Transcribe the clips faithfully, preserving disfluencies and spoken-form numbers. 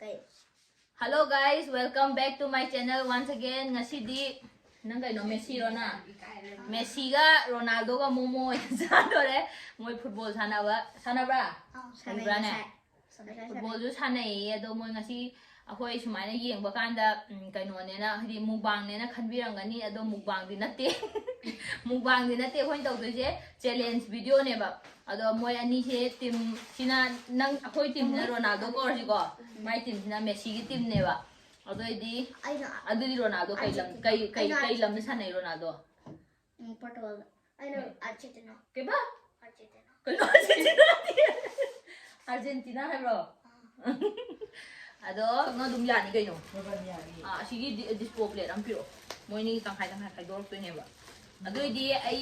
ꯀꯩ? Hello guys, welcome back to my channel once again. ꯉꯁꯤꯗꯤ ꯅꯪ ꯀꯩꯅꯣ, ꯃꯦꯁꯤꯔꯣ ꯅꯪ? ꯃꯦꯁꯤꯒ ꯔꯣꯅꯥꯜꯗꯣꯒ ꯃꯣꯃꯣ ꯑꯣꯏꯅ ꯆꯥꯗꯣꯔꯦ꯫ ꯃꯣꯏ ꯐꯨꯠꯕꯣꯜ ꯁꯥꯟꯅꯕ, ꯁꯥꯟꯅꯕ꯭ꯔꯥ? ꯑꯥ, ꯁꯥꯟꯅꯩ ꯍꯩꯕ꯭ꯔꯥꯅꯦ? ꯉꯁꯥꯏ꯫ ꯁꯥꯟꯅꯩ, ꯁꯥꯟꯅꯩ꯫ ꯐꯨꯠꯕꯣꯜꯁꯨ ꯁꯥꯟꯅꯩꯌꯦ꯫ ꯑꯗꯣ ꯃꯣꯏ ꯉꯁꯤ ꯑꯩꯈꯣꯏ ꯁꯨꯃꯥꯏꯅ ꯌꯦꯡꯕ ꯀꯥꯟꯗ, ꯎꯝ, ꯀꯩꯅꯣꯅꯦꯅ, ꯍꯥꯏꯗꯤ ꯃꯨꯛꯕꯥꯡꯅꯦꯅ ꯈꯟꯕꯤꯔꯝꯒꯅꯤ꯫ ꯑꯗꯣ ꯃꯨꯛꯕꯥꯡꯗꯤ ꯅꯠꯇꯦ꯫ ꯃꯨꯛꯕꯥꯡꯗꯤ ꯅꯠꯇꯦ ꯑꯩꯈꯣꯏꯅ ꯇꯧꯗꯣꯏꯁꯦ, ꯆꯦꯂꯦꯟꯖ ꯚꯤꯗꯤꯑꯣꯅꯦꯕ꯫ ꯑꯗꯣ ꯃꯣꯏ ꯑꯅꯤꯁꯦ ꯇꯤꯝ, ꯁꯤꯅ ꯅꯪ, ꯑꯩꯈꯣꯏ ꯇꯤꯝꯁꯤꯅ ꯔꯣꯅꯥꯜꯗꯣ ꯀꯧꯔꯁꯤꯀꯣ, ꯃꯥꯏ ꯇꯤꯝꯁꯤꯅ ꯃꯦꯁꯤꯒꯤ ꯇꯤꯝꯅꯦꯕ꯫ ꯑꯗꯨ ꯑꯣꯏꯗꯤ, ꯑꯩꯅ ꯑꯗꯨꯗꯤ ꯔꯣꯅꯥꯜꯗꯣ ꯀꯩ ꯂꯝ, ꯑꯩꯅ ꯀꯩ, ꯀꯩ, ꯑꯩꯅ ꯀꯩ ꯂꯝꯗ ꯁꯥꯟꯅꯩ ꯔꯣꯅꯥꯜꯗꯣ? ꯎꯝ, ꯄꯣꯔꯇꯨꯒꯜꯗ꯫ ꯑꯩꯅ ꯎꯝ꯫ ꯑꯥꯔꯖꯦꯟꯇꯤꯅꯥ꯫ ꯀꯩꯕ? ꯑꯥꯔꯖꯦꯟꯇꯤꯅꯥ꯫ ꯀꯩꯅꯣ ꯑꯥꯔꯖꯦꯟꯇꯤꯅꯥꯗꯤ? ꯑꯥꯔꯖꯦꯟꯇꯤꯅꯥ ꯍꯥꯏꯕ꯭ꯔꯣ? ꯑꯥ꯫ ꯑꯗꯣ ꯅꯪ ꯑꯗꯨꯝ ꯌꯥꯅꯤ ꯀꯩꯅꯣ꯫ ꯃꯕꯥꯅꯤ ꯌꯥꯅꯤ꯫ ꯑꯥ, ꯑꯁꯤꯒꯤ ꯗꯤ-, ꯗꯤꯁꯄꯣ ꯄ꯭ꯂꯦꯠ ꯑꯃ ꯄꯤꯔꯛꯑꯣ꯫ ꯃꯣꯏꯅꯤ ꯇꯪꯈꯥꯏ ꯇꯪꯈꯥꯏ ꯈꯥꯏꯗꯣꯔꯛꯇꯣꯏꯅꯦꯕ꯫ ꯑꯗꯨꯑꯣꯏꯗꯤ ꯑꯩ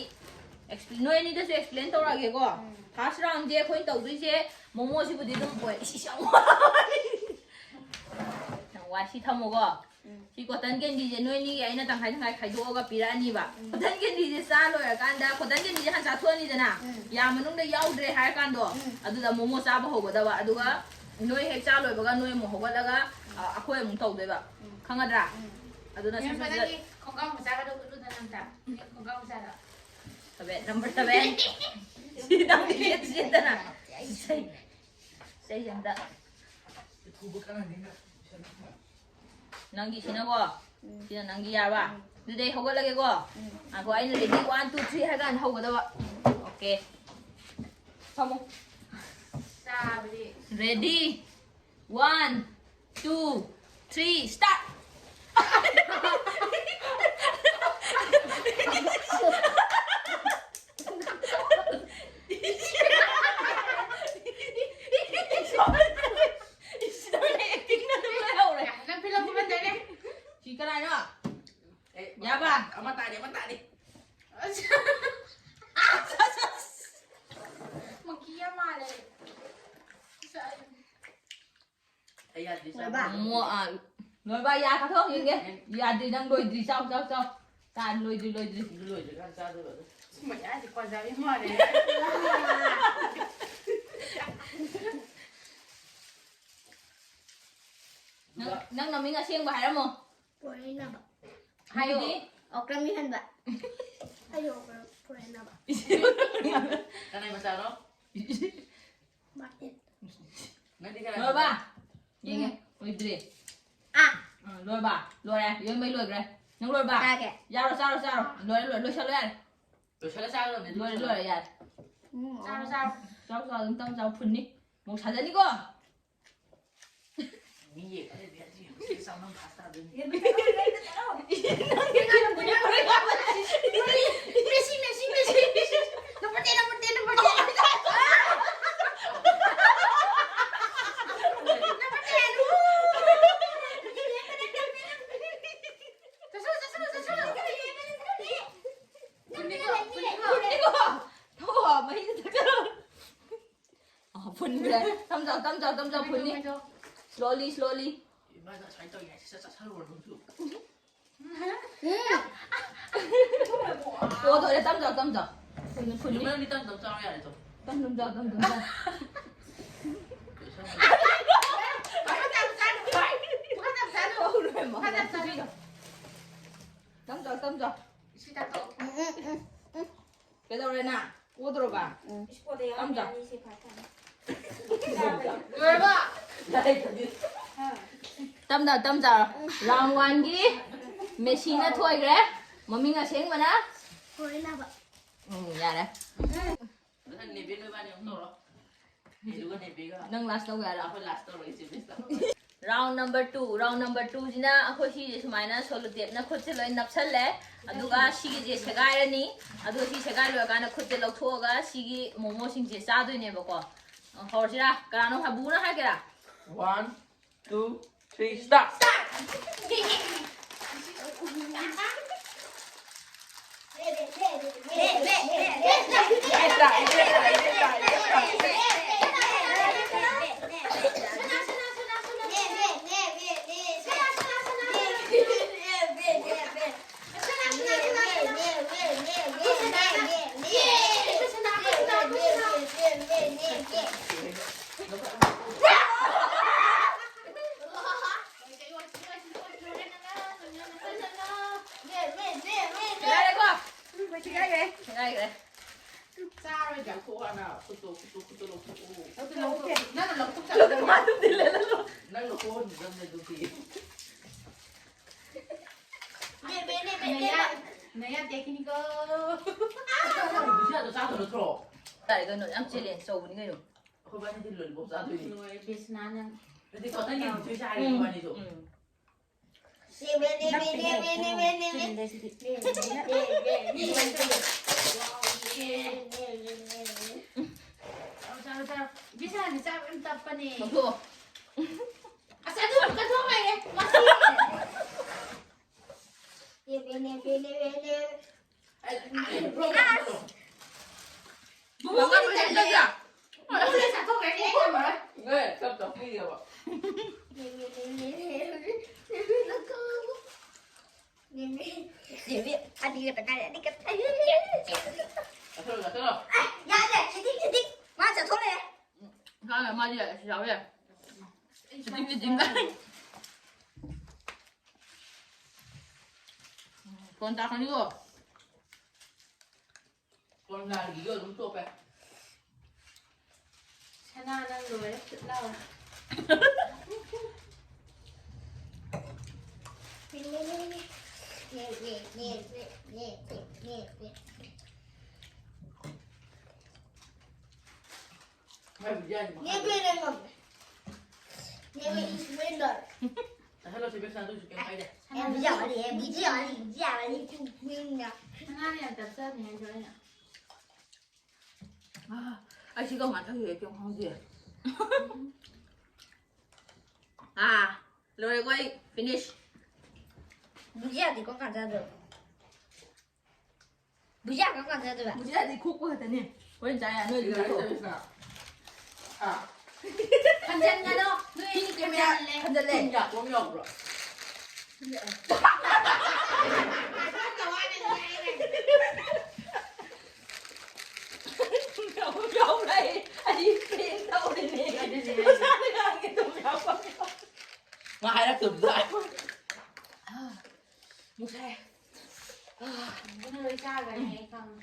ꯑꯦꯛꯁꯄ꯭ꯂꯦꯟ, ꯅꯣꯏ ꯑꯅꯤꯗꯁꯨ ꯑꯦꯛꯁꯄ꯭ꯂꯦꯟ ꯇꯧꯔꯛꯑꯒꯦꯀꯣ꯫ ꯎꯝ꯫ ꯐꯥꯔꯁ ꯔꯥꯎꯟꯁꯦ ꯑꯩꯈꯣꯏꯅ ꯇꯧꯗꯣꯏꯁꯦ ꯃꯣꯃꯣꯁꯤꯕꯨꯗꯤ ꯑꯗꯨꯝ ꯑꯣꯏ꯫ ꯏꯁ, ꯏꯁ, ꯌꯥꯝ ꯋꯥꯔꯦ꯫ ꯌꯥꯝ ꯋꯥꯏ, ꯁꯤ ꯊꯝꯃꯣꯀꯣ꯫ ꯎꯝ꯫ ꯁꯤ ꯀꯣꯇꯟ ꯀꯦꯟꯗꯤꯁꯦ ꯅꯣꯏꯅꯤꯒꯤ ꯑꯩꯅ ꯇꯪꯈꯥꯏ ꯇꯪꯈꯥꯏ ꯈꯥꯏꯗꯣꯛꯑꯒ ꯄꯤꯔꯛꯑꯅꯤꯕ꯫ ꯎꯝ꯫ ꯀꯣꯇꯟ ꯀꯦꯟꯗꯤꯁꯦ ꯆꯥ ꯂꯣꯏꯔꯀꯥꯟꯗ, ꯀꯣꯇꯟ ꯀꯦꯟꯗꯤꯁꯦ ꯍꯥꯟꯅ ꯆꯥꯊꯣꯛꯑꯅꯤꯗꯅ, ꯎꯝ꯫ ꯌꯥ ꯃꯅꯨꯡꯗ ꯌꯥꯎꯗ꯭ꯔꯦ ꯍꯥꯏꯔꯀꯥꯟꯗꯣ, ꯎꯝ꯫ ꯑꯗꯨꯗ ꯃꯣꯃꯣ ꯆꯥꯕ ꯍꯧꯒꯗꯕ꯫ ꯑꯗꯨꯒ ꯎꯝ꯫ ꯅꯣꯏ ꯍꯦꯛ ꯆꯥ ꯂꯣꯏꯕꯒ ꯅꯣꯏ ꯑꯃꯨꯛ ꯍꯧꯒꯠꯂꯒ, ꯑ, ꯑꯩꯈꯣꯏ ꯑꯃꯨꯛ ꯇꯧꯗꯣꯏꯕ꯫ ꯎꯝ꯫ ꯈꯪꯉꯗ꯭ꯔꯥ? ꯎꯝ꯫ ꯑꯗꯨꯅ ꯁꯠ ꯁꯠ ꯁꯠ꯫ ꯅꯪꯒꯤ ꯈꯣꯡꯒ꯭ꯔꯥꯎ ꯃꯆꯥꯒꯗꯣ ꯎꯠꯂꯨꯗꯅ ꯑꯝꯇ꯫ ꯅꯪꯒꯤ ꯈꯣꯡꯒ꯭ꯔꯥꯎ ꯃꯆꯥꯗꯣ꯫ Seven, number seven. ꯁꯤ ꯅꯪꯗꯤ ꯂꯦꯞꯁꯤꯗꯅ꯫ ꯏꯁꯩ, ꯏꯁꯩ ꯑꯝꯇ꯫ ꯅꯪꯒꯤ ꯁꯤꯅꯀꯣ? ꯎꯝ꯫ ꯁꯤꯅ ꯅꯪꯒꯤ ꯌꯥꯔꯕ? ꯎꯝ꯫ ꯑꯗꯨꯗꯤ ꯑꯩ ꯍꯧꯒꯠꯂꯒꯦꯀꯣ? ꯎꯝ꯫ ꯉꯥꯏꯈꯣ, ꯑꯩꯅ ready, one, two, three ꯍꯥꯏ ꯀꯥꯟꯗ ꯍꯧꯒꯗꯕ꯫ Okay꯫ ꯐꯝꯃꯣ꯫ ꯆꯥꯕꯗꯤ꯫ Ready? One, two, three, start! ꯅꯪ ꯐꯤꯂꯝ ꯀꯨꯝꯍꯟꯗꯣꯏꯅꯦ꯫ ꯁꯤ ꯀꯅꯥꯅꯣ? ꯑꯦ, ꯌꯥꯕ? ꯑꯃ ꯇꯥꯅꯤ, ꯑꯃ ꯇꯥꯅꯤ꯫ ꯑꯁ, ꯑꯁ, ꯑꯁ, ꯑꯁ꯫ ꯃꯪꯀꯤ ꯌꯥꯝ ꯃꯥꯜꯂꯦ꯫ ꯑꯁ, ꯑꯩ ꯑꯩ ꯌꯥꯗ꯭ꯔꯤ, ꯆꯥꯕ꯫ ꯂꯣꯏꯕ? ꯑꯃꯨꯛ, ꯑꯥ, ꯂꯣꯏꯕ, ꯌꯥ ꯀꯛꯊꯣꯛ ꯌꯦꯡꯒꯦ꯫ ꯌꯥꯗ꯭ꯔꯤ, ꯅꯪ ꯂꯣꯏꯗ꯭ꯔꯤ, ꯆꯥꯎ, ꯆꯥꯎ, ꯆꯥꯎ꯫ ꯆꯥ, ꯂꯣꯏꯗ꯭ꯔꯤ, ꯂꯣꯏꯗ꯭ꯔꯤ꯫ ꯑꯗꯨ ꯂꯣꯏꯗ꯭ꯔꯤꯀꯥꯟ ꯆꯥꯗꯣꯏꯕ ꯑꯗꯨ꯫ ꯃꯌꯥꯏꯗꯤ ꯀꯣꯟꯖꯥꯕꯤ ꯃꯥꯜꯂꯦ꯫ ꯅꯪ, ꯅꯪ ꯅꯃꯤꯡ ꯑꯁꯦꯡꯕ ꯍꯥꯏꯔꯝꯃꯣ꯫ ꯄꯣꯔꯩꯅꯕ꯫ ꯍꯥꯏꯗꯤ? ꯑꯣꯀ꯭ꯔꯝ ꯃꯤꯍꯟꯕ꯫ ꯑꯩ ꯑꯣꯀ꯭ꯔꯝ ꯄꯣꯔꯩꯅꯕ꯫ ꯀꯅꯥꯏ ꯃꯆꯥꯅꯣ? ꯃꯥꯔꯇꯤꯟ꯫ ꯅꯪꯗꯤ ꯀꯅꯥꯏ ꯂꯣꯏꯔꯕ? ꯃꯆꯥꯅꯣ? ꯌꯦꯡꯉꯦ꯫ ꯎꯝ꯫ ꯂꯣꯏꯗ꯭ꯔꯤ꯫ ꯑꯥ꯫ ꯑꯥ, ꯂꯣꯏꯔꯕ? ꯂꯣꯏꯔꯦ꯫ ꯌꯣꯟꯕꯩ ꯂꯣꯏꯈ꯭ꯔꯦ꯫ ꯅꯪ ꯂꯣꯏꯔꯕ? ꯆꯥꯒꯦ꯫ ꯌꯥꯔꯣ, ꯆꯥꯔꯣ, ꯆꯥꯔꯣ꯫ ꯂꯣꯏꯔꯦ, ꯂꯣꯏꯔꯦ꯫ ꯂꯣꯏꯁꯜꯂꯣ ꯌꯥꯔꯦ꯫ ꯂꯣꯏꯁꯜꯂ ꯆꯥꯒꯗꯕꯅꯦ, ꯂꯣꯏꯔꯦ, ꯂꯣꯏꯁꯜꯂꯣ꯫ ꯂꯣꯏꯔꯦ, ꯌꯥꯔꯦ꯫ ꯎꯝ, ꯆꯥꯔꯣ, ꯆꯥꯔꯣ꯫ ꯆꯥꯔꯣ, ꯆꯥꯔꯣ꯫ ꯑꯗꯨꯝ ꯇꯞ ꯇꯞ ꯐꯨꯟꯅꯤ꯫ ꯃꯣꯛ ꯁꯥꯖꯅꯤꯀꯣ꯫ ꯃꯤ ꯌꯦꯡꯉ ꯂꯩꯕ ꯌꯥꯗꯦ꯫ ꯌꯦꯡꯉꯨ, ꯁꯤ ꯆꯥꯎꯅ ꯐꯥꯁ ꯇꯥꯗꯣꯏꯅꯤ꯫ Messi, Messi, Messi, Messi. Number ten, number ten, number ten. Number ten. ꯆꯠꯁꯜꯂꯨ, ꯆꯠꯁꯜꯂꯨ, ꯆꯠꯁꯜꯂꯨ꯫ ꯐꯨꯟꯅꯤꯀꯣ, ꯐꯨꯟꯅꯤꯀꯣ꯫ ꯊꯣꯛꯑꯣ, ꯃꯍꯤꯗ ꯊꯛꯆꯜꯂꯣ꯫ ꯑ, ꯐꯨꯟꯈ꯭ꯔꯦ꯫ ꯇꯝꯖꯧ, ꯇꯝꯖꯧ, ꯇꯝꯖꯧ, ꯐꯨꯟꯅꯤ꯫ Slowly, slowly꯫ ꯏꯃꯥꯅ ꯁꯨꯃꯥꯏꯅ ꯇꯧꯔꯤ ꯍꯥꯏꯁꯦ, ꯁꯠ ꯆꯠꯁꯜꯂꯨꯔꯣ ꯅꯪꯁꯨ꯫ ꯎꯝ꯫ ꯑꯣ, ꯊꯣꯛꯑꯦ, ꯇꯝꯖꯧ, ꯇꯝꯖꯧ꯫ ꯐꯨꯟ, ꯐꯨꯟꯅꯤ꯫ ꯅꯪꯗꯤ ꯇꯝ ꯇꯝ ꯆꯥꯎ ꯌꯥꯔꯦ, ꯇꯝ꯫ ꯇꯝ, ꯇꯝꯖꯧ, ꯇꯝ, ꯇꯝꯖꯧ꯫ ꯇꯝꯖꯧ, ꯇꯝꯖꯧ꯫ ꯏꯁꯤꯡ ꯊꯛꯇꯣꯛꯑꯣ꯫ ꯎꯝ, ꯎꯝ, ꯎꯝ, ꯎꯝ꯫ ꯀꯩꯗꯧꯔꯦ ꯅꯪ? ꯑꯣꯗ꯭ꯔꯣꯕ? ꯎꯝ꯫ ꯏꯁꯄꯣꯠꯇ ꯌꯥꯎꯔꯝꯃꯦ, ꯇꯝꯖꯧ꯫ ꯑꯅꯤꯁꯦ ꯐꯥ ꯊꯝꯃꯦ꯫ ꯂꯣꯏꯔꯕ? ꯇꯝꯖꯧ, ꯇꯝꯖꯧ꯫ Round one ꯒꯤ ꯃꯦꯁꯤꯅ ꯊꯣꯏꯈ꯭ꯔꯦ꯫ ꯃꯃꯤꯡ ꯑꯁꯦꯡꯕꯅ? ꯄꯣꯔꯩꯅꯕ꯫ ꯎꯝ, ꯌꯥꯔꯦ꯫ ꯅꯪ ꯅꯦꯕꯦꯟ ꯅꯣꯏꯕꯥꯅꯤ ꯑꯃꯨꯛ ꯇꯧꯔꯣ꯫ ꯑꯗꯨꯒ ꯅꯦꯕꯦꯟꯒ ꯅꯪ last ꯇꯧꯒꯦ ꯍꯥꯏꯔꯣ? ꯑꯩꯈꯣꯏ last ꯇꯧꯔꯒꯦ, ꯆꯦ ꯕꯤꯁꯇ꯫ Round number two, round number two ꯁꯤꯅ ꯑꯩꯈꯣꯏ ꯁꯤꯁꯦ ꯁꯨꯃꯥꯏꯅ ꯁꯣꯂꯨꯇꯦꯞꯅ ꯈꯨꯠꯁꯦ ꯂꯣꯏ ꯅꯞꯁꯜꯂꯦ꯫ ꯑꯗꯨꯒ ꯁꯤꯒꯤꯁꯦ ꯁꯦꯒꯥꯏꯔꯅꯤ꯫ ꯑꯗꯨꯒ ꯁꯤ ꯁꯦꯒꯥꯏ ꯂꯣꯏꯔꯀꯥꯟꯗ ꯈꯨꯠꯁꯦ ꯂꯧꯊꯣꯛꯑꯒ ꯁꯤꯒꯤ ꯃꯣꯃꯣꯁꯤꯡꯁꯦ ꯆꯥꯗꯣꯏꯅꯦꯕꯀꯣ꯫ ꯑ, ꯍꯧꯔꯁꯤꯔꯥ? ꯀꯅꯥꯅꯣ ꯍꯥꯏ-, ꯕꯨꯅ ꯍꯥꯏꯒꯦꯔꯥ? One, two, three, start! ꯍꯥꯏꯈ꯭ꯔꯦ꯫ ꯆꯥꯔꯣꯏꯗ꯫ ꯂꯧꯊꯣꯛꯑꯣ ꯍꯥꯟꯅ꯫ ꯈꯨꯠꯇꯣ, ꯈꯨꯠꯇꯣ, ꯈꯨꯠꯇꯣ ꯂꯧꯊꯣꯛꯑꯣ꯫ ꯂꯧꯊꯣꯛ, ꯂꯧꯊꯣꯛ꯫ ꯅꯪꯅ ꯂꯧꯊꯣꯛꯆꯒꯗꯕꯅꯦ꯫ ꯃꯥ ꯑꯗꯨꯝ ꯊꯤꯜꯂꯦ, ꯂꯧꯊꯣꯛ꯫ ꯅꯪ ꯂꯧꯊꯣꯛꯍꯟꯒꯗꯕꯅꯦ ꯑꯗꯨꯗꯤ꯫ ꯅꯦꯕꯦ, ꯅꯦꯕꯦ, ꯅꯌꯥ, ꯅꯦꯕꯦ꯫ ꯅꯌꯥ ꯇꯦꯛꯀꯅꯤꯀꯣ꯫ ꯕꯨꯖꯤꯌꯥꯗꯣ ꯆꯥꯗꯣ ꯅꯠꯇ꯭ꯔꯣ? ꯇꯥꯔꯦ ꯀꯩꯅꯣ, ꯌꯥꯝ challenge ꯇꯧꯕꯅꯤ ꯀꯩꯅꯣ꯫ ꯑꯩꯈꯣꯏꯕꯥꯅꯤꯗꯤ lollipop ꯆꯥꯗꯣꯏꯅꯤ꯫ ꯂꯣꯏꯔꯦ, ꯕꯤꯁꯅꯥ ꯅꯪ꯫ ꯑꯗꯨꯗꯤ ꯈꯛꯇꯪ ꯌꯦꯡꯕꯤꯗꯣꯏꯁꯦ ꯍꯥꯏꯔꯦ ꯏꯕꯥꯅꯤꯗꯣ꯫ ꯎꯝ꯫ ꯅꯦꯕꯦ, ꯅꯦꯕꯦ, ꯅꯦꯕꯦ, ꯅꯦꯕꯦ, ꯅꯦꯕꯦ꯫ ꯆꯥꯔꯣ, ꯆꯥꯔꯣ, ꯆꯥꯔꯣ꯫ ꯕꯤꯁꯥꯜꯗꯤ ꯆꯥꯕ ꯌꯥꯝ ꯇꯞꯄꯅꯦ꯫ ꯂꯧꯊꯣꯛꯑꯣ꯫ ꯑꯁ, ꯑꯗꯨ ꯆꯠꯊꯣꯛꯈ꯭ꯔꯦ꯫ ꯃꯁꯤ꯫ ꯅꯦꯕꯦ, ꯅꯦꯕꯦ, ꯅꯦꯕꯦ, ꯅꯦꯕꯦ꯫ ꯑꯩ, ꯑꯩ, ꯕ꯭ꯔꯣ, ꯕ꯭ꯔꯣ, ꯕ꯭ꯔꯣ꯫ ꯕꯨꯕꯨ ꯀꯔꯤ ꯆꯠꯂꯦ? ꯕꯨꯕꯨ ꯂꯣꯏ ꯆꯥꯊꯣꯛꯈ꯭ꯔꯦ, ꯑꯩ ꯉꯝꯃꯔꯣꯏ꯫ ꯅꯣꯏ ꯆꯞ ꯆꯞ ꯄꯤꯔꯦꯕ꯫ ꯅꯦꯕꯦ, ꯅꯦꯕꯦ, ꯅꯦꯕꯦ, ꯅꯦꯕꯦ꯫ ꯅꯦꯕꯦ, ꯅꯦꯕꯦ꯫ ꯑꯅꯤꯔꯛ ꯄꯇꯥꯔꯦ, ꯑꯅꯤꯔꯛ ꯄꯇꯥꯔꯦ꯫ ꯆꯠꯊꯣꯛꯑꯣ, ꯆꯠꯊꯣꯛꯑꯣ꯫ ꯑꯦ, ꯌꯥꯗꯦ, ꯁꯤꯗꯤꯡ, ꯁꯤꯗꯤꯡ꯫ ꯃꯥ ꯆꯠꯊꯣꯛꯂꯦ꯫ ꯏꯁꯥꯅ ꯃꯥꯗꯤ ꯌꯥꯏ, ꯁꯤ ꯌꯥꯎ ꯌꯥꯏ꯫ Seeding, seeding. ꯐꯣꯟ ꯇꯥꯔꯛꯀꯅꯤꯀꯣ꯫ ꯀꯣꯔꯣꯅꯥꯒꯤꯗꯣ ꯑꯗꯨꯝ ꯇꯣꯛꯄ ꯌꯥꯏ꯫ ꯁꯅꯥ, ꯅꯪ ꯂꯣꯏꯔꯦ, ꯐꯨꯠ ꯂꯥꯎꯔꯦ꯫ ꯃꯥꯏ ꯕꯨꯖꯤꯌꯥꯗꯤ ꯃꯈꯥ ꯅꯦꯕꯦ ꯅꯪ ꯉꯝꯃꯦ꯫ ꯅꯦꯕꯦ is winner꯫ ꯆꯥꯁꯜꯂꯣ ꯁꯦ, ꯕꯦꯁ, ꯑꯗꯨꯏꯁꯨ ꯀꯩꯝ ꯀꯥꯏꯗꯦ꯫ ꯑꯦ, ꯕꯨꯖꯤꯌꯥ ꯋꯥꯔꯤ, ꯑꯦ, ꯕꯨꯖꯤꯌꯥ ꯋꯥꯔꯤ, ꯕꯨꯖꯤꯌꯥ ꯋꯥꯔꯤ, ꯇꯨ winner꯫ ꯁꯅꯥꯅ ꯌꯥꯝ ꯇꯞꯆꯕꯅꯦ ꯍꯥꯏꯗꯣ ꯑꯩꯅ꯫ ꯑꯥ, ꯑꯩ ꯁꯤ ꯀꯃꯥꯏꯅ ꯊꯛꯈꯤꯒꯦ ꯀꯩꯝ ꯈꯪꯗꯦ꯫ ꯑꯥ, ꯂꯣꯏꯔꯦꯀꯣ ꯑꯩ, finish꯫ ꯕꯨꯖꯤꯌꯥꯗꯤ ꯀꯔꯝ ꯀꯥꯟ ꯆꯥꯗꯣꯏꯕ? ꯕꯨꯖꯤꯌꯥ ꯀꯔꯝ ꯀꯥꯟ ꯆꯥꯗꯣꯏꯕ? ꯕꯨꯖꯤꯌꯥꯗꯤ ꯈꯣꯛꯄ ꯈꯛꯇꯅꯦ꯫ ꯍꯣꯔꯦꯟ ꯆꯥ ꯌꯥ, ꯅꯣꯏ ꯑꯗꯨꯝ ꯆꯥꯊꯣꯛꯑꯣ꯫ ꯍꯥ? ꯍꯟꯖꯟꯒꯅꯣ, ꯅꯣꯏ ꯑꯅꯤ ꯀꯦꯃꯦꯔꯥ ꯍꯟꯖꯜꯂꯦ꯫ ꯍꯟꯖꯜꯂꯦ꯫ ꯊꯨꯝ ꯌꯥꯛꯄ ꯑꯃ ꯌꯥꯎꯕ꯭ꯔꯣ? ꯊꯨꯝ ꯌꯥꯎꯕ ꯌꯥꯎꯔꯦ꯫ ꯑꯩ prank ꯇꯧꯔꯤꯅꯦ꯫ ꯑꯗꯨꯅꯦ꯫ ꯃꯁꯥꯅ ꯉꯥꯡꯉꯦ ꯊꯨꯝ ꯌꯥꯎꯕ ꯌꯥꯎꯔꯦ꯫ ꯃꯥ ꯍꯥꯏꯔꯛꯇꯕꯗꯨꯗ꯫ ꯃꯨꯛꯁꯥꯏ꯫ ꯑꯗꯨꯅ ꯂꯣꯏ ꯆꯥꯈ꯭ꯔꯅꯤ, ꯑꯩ ꯈꯪꯉꯦ꯫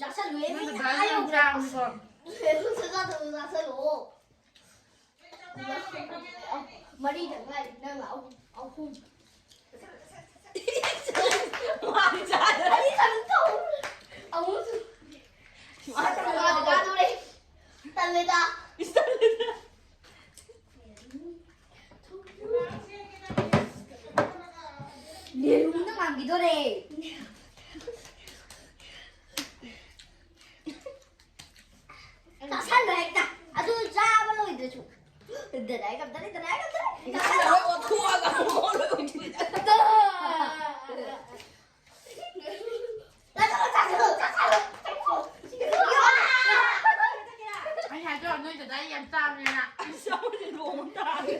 ꯆꯥꯁꯜꯂꯨꯍꯦ, ꯃꯤ ꯅꯪꯅ ꯅꯍꯥ ꯌꯥꯝ ꯌꯧꯈ꯭ꯔꯦ꯫ ꯆꯥꯕꯅꯤꯀꯣ꯫ ꯁꯦꯁꯨ ꯆꯥꯁꯜꯂꯨ, ꯆꯥꯁꯜꯂꯨ꯫ ꯃꯔꯤꯗ ꯉꯥꯏꯔꯤ, ꯅꯪꯅ ꯑꯍꯨꯝ, ꯑꯍꯨꯝ꯫ ꯃꯥꯅ ꯆꯥꯗ꯭ꯔꯦ꯫ ꯑꯩ ꯀꯩꯅꯣ ꯇꯧ-, ꯑꯃꯨꯛꯁꯨ꯫ ꯃꯥꯅ ꯆꯥꯗ꯭ꯔꯦ꯫ ꯇꯜꯂꯦꯗ꯫ ꯏꯁ, ꯇꯜꯂꯦꯗ꯫ ꯌꯦꯔꯨꯝꯅ ꯉꯥꯡꯈꯤꯗꯣꯔꯦ꯫ ꯆꯥꯁꯜꯂꯣ ꯍꯦꯛꯇ꯫ ꯑꯗꯨ ꯆꯥꯕ ꯂꯣꯏꯗ꯭ꯔꯁꯨ꯫ ꯗꯗꯥꯏ ꯀꯞꯇꯔꯦ, ꯗꯗꯥꯏ ꯀꯞꯇꯔꯦ꯫ ꯏꯁꯥꯅ ꯂꯣꯏ ꯑꯣꯠꯊꯣꯛꯑꯒ ꯑꯃꯨꯛ ꯂꯣꯏ ꯑꯣꯏꯊꯣꯛꯏ꯫ ꯆꯥꯁꯜꯂꯣ, ꯆꯥꯁꯜꯂꯣ, ꯆꯥꯁꯜꯂꯣ, ꯆꯥꯁꯜꯂꯣ꯫ ꯑꯩ ꯍꯥꯏꯗ꯭ꯔꯣ, ꯅꯣꯏ ꯗꯗꯥꯏ ꯌꯥꯝ ꯆꯥꯕꯅꯤꯅ꯫ ꯆꯥꯕꯗꯤ ꯂꯣꯡ ꯇꯥꯔꯦ꯫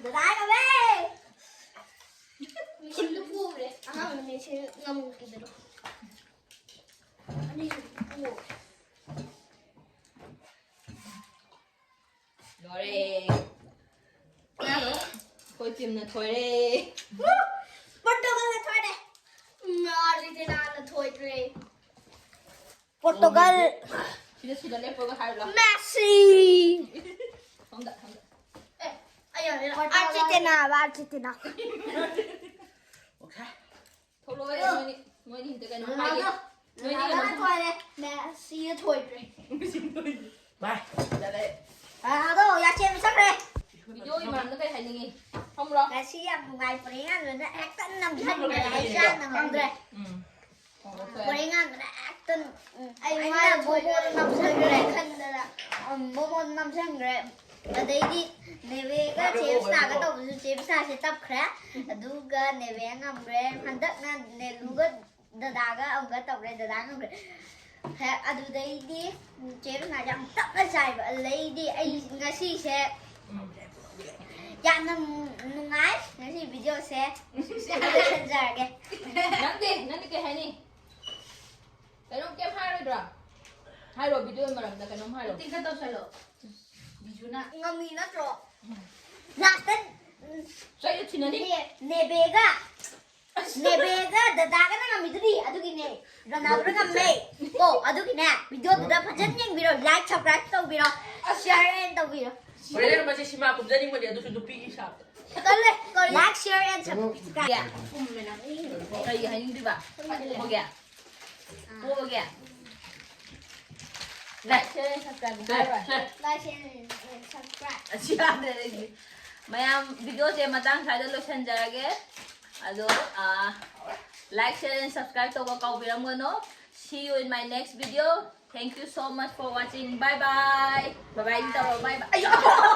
ꯗꯗꯥꯏ ꯀꯞꯄꯦ꯫ ꯃꯦꯁꯤꯗꯨ ꯄꯣꯈ꯭ꯔꯦ꯫ ꯑꯍꯥꯟꯕ ꯃꯦꯁꯤ ꯉꯝꯈꯤꯕꯗꯣ꯫ ꯑꯅꯤꯁꯨ ꯄꯣꯈ꯭ꯔꯦ꯫ ꯂꯣꯏꯔꯦ꯫ ꯑꯩꯈꯣꯏ ꯇꯤꯝꯅ ꯊꯣꯏꯔꯦ꯫ ꯄꯣꯔꯇꯨꯒꯜꯅ ꯊꯣꯏꯔꯦ꯫ ꯎꯝ, ꯑꯥꯔꯖꯦꯟꯇꯤꯅꯥꯅ ꯊꯣꯏꯈ꯭ꯔꯦ꯫ ꯄꯣꯔꯇꯨꯒꯜ꯫ ꯁꯤꯗ, ꯁꯤꯗ ꯂꯦꯞꯄꯒ ꯍꯥꯏꯔꯨ ꯂꯥꯎ꯫ ꯃꯦꯁꯤ꯫ ꯁꯣꯝꯗ, ꯁꯣꯝꯗ꯫ ꯑꯦ, ꯑꯩ ꯌꯥꯔꯦ꯫ ꯄꯣꯔꯇꯨꯒꯜ꯫ ꯑꯥꯔꯖꯦꯟꯇꯤꯅꯥ ꯍꯥꯏꯕ, ꯑꯥꯔꯖꯦꯟꯇꯤꯅꯥ꯫ ꯑꯣꯀꯦ꯫ ꯊꯣꯛꯂꯛꯑꯣ, ꯅꯣꯏꯅꯤ, ꯅꯣꯏꯅꯤ ꯍꯟꯗꯛ ꯀꯩꯅꯣꯝ ꯍꯥꯏꯒꯦ꯫ ꯔꯣꯅꯥꯜꯗꯣ꯫ ꯅꯣꯏꯅꯤ ꯔꯣꯅꯥꯜꯗꯣꯅ ꯀꯩꯅꯣꯝ ꯊꯣꯏꯔꯦ꯫ ꯃꯦꯁꯤꯅ ꯊꯣꯏꯈ꯭ꯔꯦ꯫ ꯚꯥꯏ, ꯆꯠꯂꯦ꯫ ꯔꯣꯅꯥꯜꯗꯣ ꯌꯥꯆꯦꯟꯕ ꯆꯠꯈ꯭ꯔꯦ꯫ ꯚꯤꯗꯤꯑꯣꯒꯤ ꯃꯔꯝꯗ ꯀꯩ ꯍꯥꯏꯅꯤꯡꯉꯤ? ꯐꯝꯃꯨꯔꯣ꯫ ꯉꯁꯤ ꯌꯥꯝ ꯅꯨꯡꯉꯥꯏ, ꯄꯔꯦꯡ ꯉꯥꯟꯕꯅ ꯍꯦꯛꯇ ꯅꯝꯁꯤꯟꯈ꯭ꯔꯦ, ꯑꯩ ꯆꯥ ꯅꯪꯍꯧꯗ꯭ꯔꯦ꯫ ꯎꯝ꯫ ꯄꯔꯦꯡ ꯉꯥꯟꯕꯅ ꯍꯦꯛꯇ, ꯎꯝ, ꯑꯩ ꯑꯩꯅ ꯃꯥꯅ ꯕꯣꯕꯣꯗ ꯊꯣꯏꯈ꯭ꯔꯦ ꯅꯝꯁꯤꯟꯈ꯭ꯔꯦ꯫ ꯈꯟꯗꯅ꯫ ꯎꯝ, ꯕꯣꯕꯣꯗ ꯅꯝꯁꯤꯟꯈ꯭ꯔꯦ꯫ ꯑꯗꯩꯗꯤ ꯅꯦꯕꯦꯒ ꯆꯦ ꯕꯤꯁꯅꯥꯒ ꯇꯧꯕꯁꯨ ꯆꯦ ꯕꯤꯁꯅꯥꯁꯦ ꯇꯞꯈ꯭ꯔꯦ꯫ ꯑꯗꯨꯒ ꯅꯦꯕꯦ ꯉꯝꯈ꯭ꯔꯦ꯫ ꯍꯟꯗꯛꯅ ꯅꯦꯂꯨꯒ ꯗꯗꯥꯒ ꯑꯃꯨꯛꯀ ꯇꯧꯔꯦ, ꯗꯗꯥ ꯉꯝꯈ꯭ꯔꯦ꯫ ꯍꯦꯛ ꯑꯗꯨꯗꯩꯗꯤ ꯆꯦ ꯕꯤꯁꯅꯥꯁꯦ ꯌꯥꯝ ꯇꯞꯅ ꯆꯥꯏꯕ꯫ ꯑꯗꯨꯗꯩꯗꯤ ꯑꯩ ꯉꯁꯤꯁꯦ ꯌꯥꯝꯅ ꯅꯨꯡꯉꯥꯏ ꯉꯁꯤ ꯚꯤꯗꯤꯑꯣꯁꯦ꯫ ꯂꯣꯏꯁꯤꯟꯖꯔꯒꯦ꯫ ꯅꯪꯗꯤ, ꯅꯪꯗꯤ ꯀꯩ ꯍꯥꯏꯅꯤ? ꯀꯩꯅꯣꯝ ꯀꯩꯝ ꯍꯥꯏꯔꯣꯏꯗ꯭ꯔꯣ? ꯍꯥꯏꯔꯣ, ꯚꯤꯗꯤꯑꯣ ꯃꯔꯝꯗ ꯀꯩꯅꯣꯝ ꯍꯥꯏꯔꯣ꯫ Acting ꯈꯔ ꯇꯧꯁꯜꯂꯣ꯫ ꯕꯤꯖꯨꯅ꯫ ꯉꯝꯃꯤ ꯅꯠꯇ꯭ꯔꯣ? ꯂꯥꯁꯇ, ꯎꯝ, ꯆꯩꯗ ꯊꯤꯟꯅꯅꯤ꯫ ꯅꯦ-, ꯅꯦꯕꯦꯒ ꯅꯦꯕꯦꯒ ꯗꯗꯥꯒꯅ ꯉꯝꯃꯤꯗꯨꯗꯤ ꯑꯗꯨꯒꯤꯅꯦ꯫ ꯔꯣꯅꯥꯜꯗꯣꯅ ꯉꯝꯃꯦ꯫ ꯀꯣ ꯑꯗꯨꯒꯤꯅꯦ, ꯚꯤꯗꯤꯑꯣꯗꯨꯗ ꯐꯖꯅ ꯌꯦꯡꯕꯤꯔꯣ, ꯂꯥꯏꯛ ꯁꯕꯁꯀ꯭ꯔꯥꯏꯕ ꯇꯧꯕꯤꯔꯣ, ꯁꯤꯌꯥꯔ ꯑꯦꯟ ꯇꯧꯕꯤꯔꯣ꯫ ꯍꯣꯔꯦꯟ ꯃꯁꯤ ꯁꯤꯃꯥ ꯀꯨꯝꯖꯅꯤꯡꯕꯅꯦ ꯑꯗꯨꯁꯨ ꯅꯨꯄꯤꯒꯤ ꯁꯥꯕꯗ꯫ ꯇꯜꯂꯦ꯫ Like share and subscribe. ꯀꯔꯤ ꯍꯥꯏꯅꯤꯡꯗꯣꯏꯕ? ꯄꯣꯛꯑꯒꯦ? ꯄꯣꯛꯑꯒꯦ? Like, share, and subscribe. Share, share. Like share and subscribe. ꯑꯁꯤ ꯌꯥꯗ꯭ꯔꯦ ꯑꯩꯗꯤ꯫ ꯃꯌꯥꯝ ꯚꯤꯗꯤꯑꯣꯁꯦ ꯃꯇꯥꯡ ꯁ꯭ꯋꯥꯏꯗ ꯂꯣꯏꯁꯤꯟꯖꯔꯒꯦ꯫ ꯑꯗꯣ, like, share, and subscribe ꯇꯧꯕ ꯀꯥꯎꯕꯤꯔꯝꯒꯅꯣ꯫ See you in my next video. Thank you so much for watching. Bye bye. Bye bye ꯇꯧꯔꯣ, bye bye. ꯑꯩꯌꯣ!